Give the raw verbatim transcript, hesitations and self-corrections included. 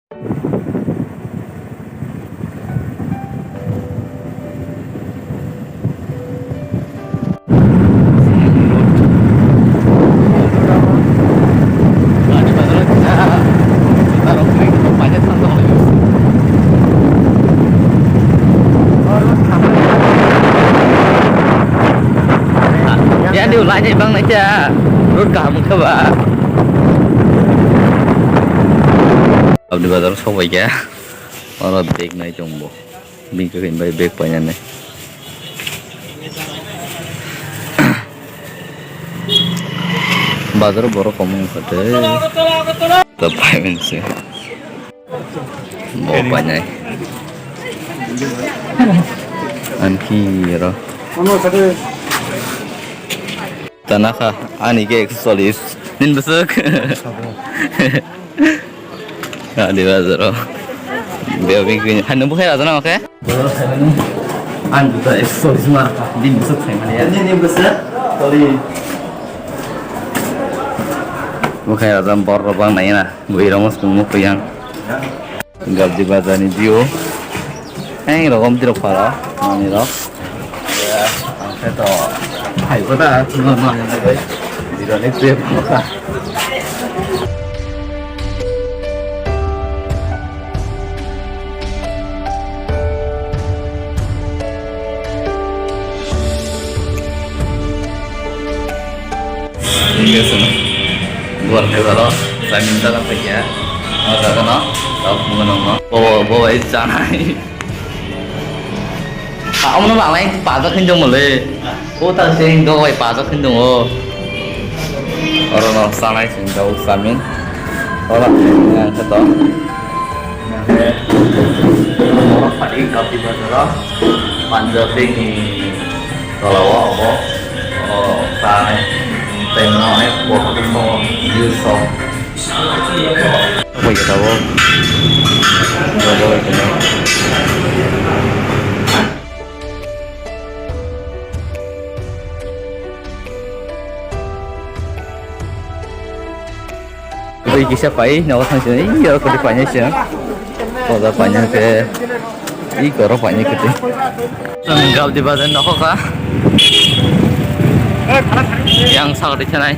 Ya, di ulai ni bang nacha. Road kaham khe ba. Abdi bazar sobai khe. Oro bag nai tong bo. Bini khe bai bag painani. Bazar borok kom wngkha tei. Ta paimanse. Bo painai. Anki ro. Tanakha ani ke ekso chollish. Nin bwswk. Ani bazaro. Beo bing bing. Hai nungbo khai raja na oke? Ang buta ekso chollish ma. Din bwswk khai mani. Din din bwswk. Sorry. Bo khai raja bor rok bang nai na. Bui rong sung mo kuyang. Gabdi bazar ni view. Ang rok om tirok para. Mani rok. Ya, ang khe to hai ko da, no, no, no, no. Dirani trip ko da. Buar khe baro, saimung jaga paikha. O jaga no, tok mung no. Bo, bo bai chanai. Amo no malai pajak hin jong mole. O ta sing do bai pajak hin jong o. Oro no sanai sing do samin. Oro ang khe to. Oro phadi Gabdi bazar o. Punjabi ni tola o abo. O sanai. Tei no ek bo ko use of. Bai khe tabuk. Bai kisa pai, nogo thang sini, iya, kodi pai nai sini. Koda pai nai ke, i koro pai nai kete. Gabdi bazar nokho kha. Yang sak di thanai.